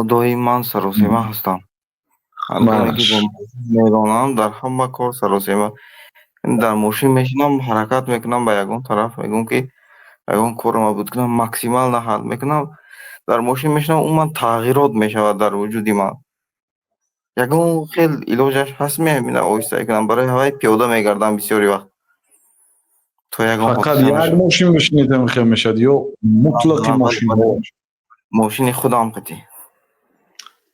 Доим ман саросема ҳастам. Ҳангоме ки бо мошин меронам, дар ҳама кор саросема. Дар мошин мешинам, ҳаракат мекунам ба ягон тараф, мегӯям, ки ягон корро мабуд кунам, максимально ҳал мекунам. Дар мошин мешинам, умуман тағйирот мешавад дар вуҷуди ман. Ягон хел илоҷаш ҳаст, меҳмина оҳиста кунам? Барои ҳавай пиёда мегардам бисёри вақт. То ягон Фақат як мошин мешинед, ҳам мешавад ё мутлақи мошинҳо? Мошини худам қатӣ.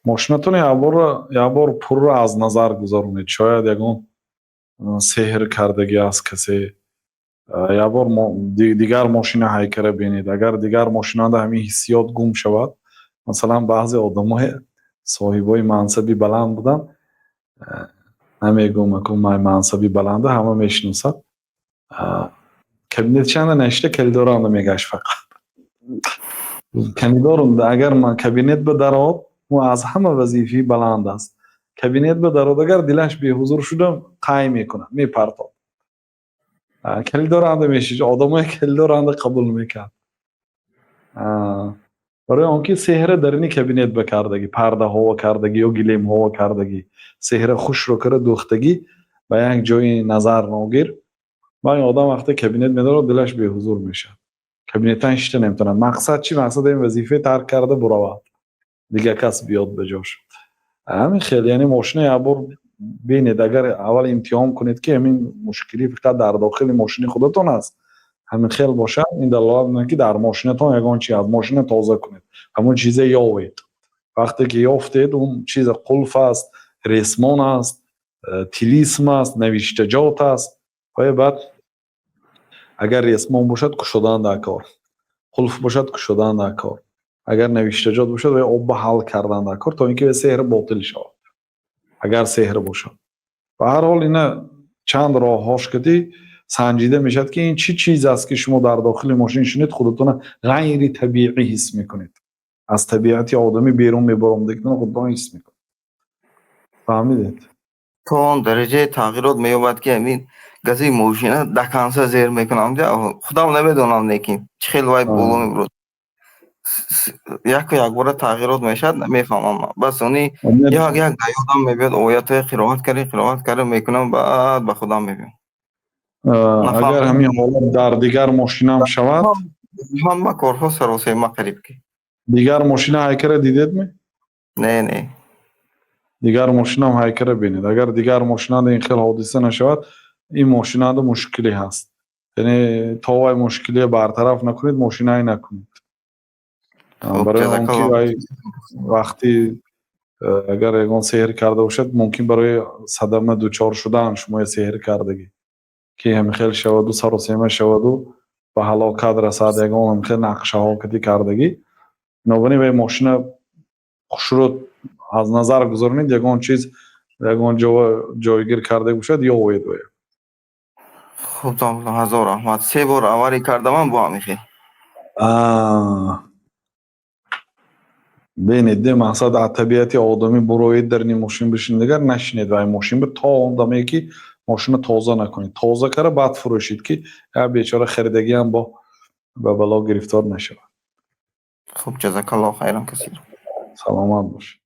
Мошинатон якбор пурра аз назар гузаронед. Шояд ягон сеҳр кардагӣ аст касе. Якбор дигар мошина ҳайкара бинед. Агар дигар мошинада ҳамин ҳиссиёт гум шавад, масалан, баъзе одамое соҳибои мансаби баланд буданд, намегӯм, акун мансаби баланда ҳама мешиносад, кабинетшанда нашида, коридоранда мегашт фақат. Коридор агар кабинет ба дарод, ӯ аз ҳама вазифаи баланд аст, кабинет ба дарод, агар дилаш беҳузур шуда, қай мекунад, мепартод. Коридоранда мешишт, одамои коридоранда қабул мекард, барои он ки сеҳра дарини кабинет ба кардагӣ, пардаҳо кардагӣ ё гилемҳо кардагӣ, сеҳра хушро кара дӯхтагӣ ба як ҷои назар ногир. Ва ин одам вақте кабинет медорад, дилаш беҳузур мешавад, кабинетан шита наметавонад. Мақсад чӣ? Мақсад ин вазифаи тарк карда буравад, дигар кас биёд ба ҷош. Ҳамин хел, яъне мошина якбор бинед, агар аввал имтиҳон кунед, ки ҳамин мушкилӣ фақат дар дохили мошини худатон аст. Ҳамин хел бошад, ин далолат мекунад, ки дар мошинатон ягон чи аст. Мошина тоза кунед, ҳамон чизе ёвед. Вақте ки ёфтед, он чиза қулф аст, ресмон аст, тилисм аст, навиштаҷот аст, ва баъд агар ресмон бошад, кушодан дар кор, қулф бошад, кушодан дар кор, агар навиштаҷот бошад, ва обба ҳал кардан дар кор, то ин ки сеҳр ботил шавад, агар сеҳр бошад. Ба ҳар ҳол, ина чанд роҳҳош кати санҷида мешавад, ки ин чӣ чиз аст, ки шумо дар дохили мошин шинед, худатона ғайри табиӣ ҳис мекунед, аз табиати одамӣ берун мебаромадагитона худатон ҳис мекунед. Фаҳмидед? То он дараҷаи тағйирот меёбад, ки ҳамин гази мошина до конца зер мекунам, худам намедонам, лекин чӣ хел вай боло мебурад, яку якбора тағйирот мешавад, намефаҳмам. Бас они як як дар ёдам мебиёд, оятҳои қироат карди, қироат карда мекунам, баъд ба худам мебиём. Агар ҳамин ҳолат дар дигар мошинам шавад? Ҳама корҳо саросема қариб ки. Дигар мошина ҳайкара дидедме? Не, не. Дигар мошинам ҳайкара бинед. Агар дигар мошинада ин хел ҳодиса нашавад, ин мошинада мушкиле ҳаст. Яъне то вай мушкилие бартараф накунед, мошинае накунед, барои он ки вай вақти агар ягон сеҳр карда бошад, мумкин барои садама дучор шудан шумоя сеҳр кардагӣ, ки ҳамихел шаваду саросема шаваду ба ҳалокат расад, ягон ҳамихел нақшаҳо кати кардагӣ. Бинобар ин вай мошина хушрӯ аз назар гузаронед, ягон чиз ягон ҷо ҷойгир карда бошад, ёвед вая. Хуб, ҳазор раҳмат. Се бор аварӣ кардамам бо ҳамин хел. Бинед, де, мақсад аз табиати одамӣ буроед, дарини мошин бишинед, дигар нашинед вай мошин то он даме, ки мошина тоза накунед. Тоза кара, баъд фурӯшед, ки як бечора харидагиам бо ба бало гирифтор нашавад. Хуб, ҷазакаллоҳу хайран касира. Саломат бошед.